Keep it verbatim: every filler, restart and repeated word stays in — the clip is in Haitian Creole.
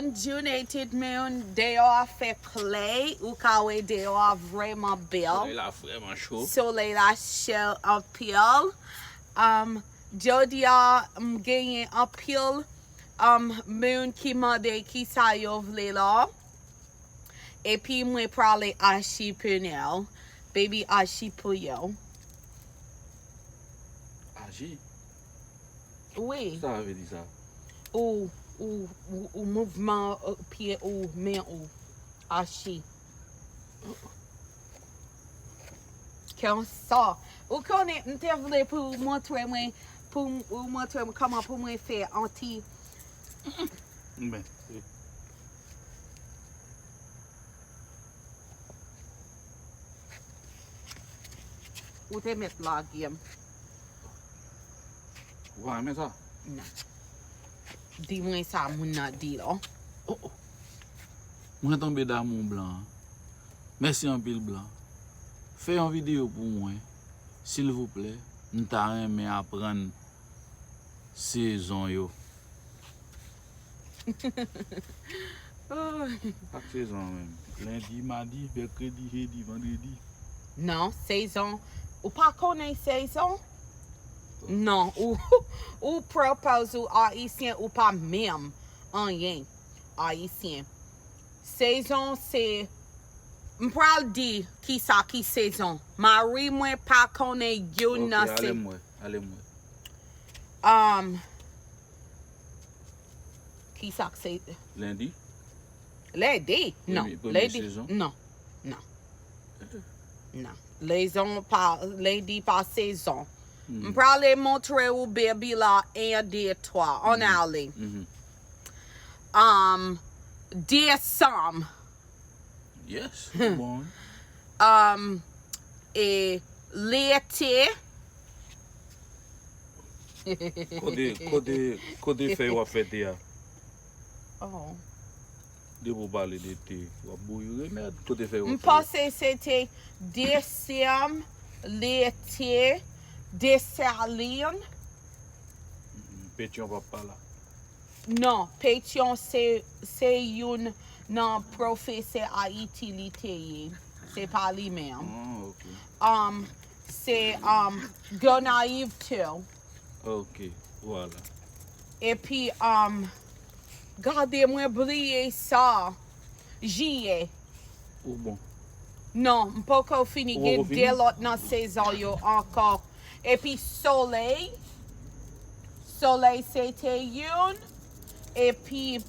June eighteen, moun, deyò a fè klè, ou ka wè deyò a vrèman bèl. Solèy la vrèman cho. Solèy la cho anpil. Um, jodi a, m genyen anpil, um, moun ki mande kisa yo vle la. Epi mwen prale achte pneu. Baby, achte pou yo. Aji? Wi. Sa vle di sa? Ou, ou, ou, ou mouvman, euh, pye ou, men ou. Achi. Konsa. Ou konnen, m te vle pou w montre mwen, pou w montre mwen kòman pou mwen fè anti. Men. Ou te mèt lage m. Ou pa renmen sa? Non. Di mwen sa moun nan di la. Oh, oh. Mwen tonbe damou blan an. Mèsi anpil blan. Fè yon videyo pou mwen, silvouplè. M ta renmen aprann sezon yo. Oh. Chak sezon menm. Lendi, madi, mèkredi, jedi, vandredi. Non, sezon. Ou pa konnen sezon? Non, ou, ou propose ou ayisyen, ou pa menm anyen ayisyen. Sezon se, m pral di kisa ki sezon. Mari mwen pa konnen youn nan se. Ok, ale m wè, ale m wè. Um, kisa k se? Lendi? Lendi? Non. Premye, premye sezon? Non. Non. Non. Lezon pa, lendi pa sezon. M prale montre ou baby la, en, de, twa. Ann ale. Um, desanm. Yes, ou bon. Um, e lete. Kote, kote, kote fèy w ap fè te a? Oh. Depi w pale de te, w ap bouyi remèd. Kote fèy w ap fè? M panse se te desanm, lete, Desalin. Petyon p ap pa la. Non, Petyon se, se youn nan pwofesè Ayiti li te ye. Se pa li menm. Ah, ok. Um, se, um, Gonayiv tou. Ok, vwala. Epi, um, gade mwen bliye sa. Jiyè. Ou bon. Non, m poko fini. Ou poko fini? Gen de lòt nan sezon yo ankò. Epi solèy. Solèy se te youn. Epi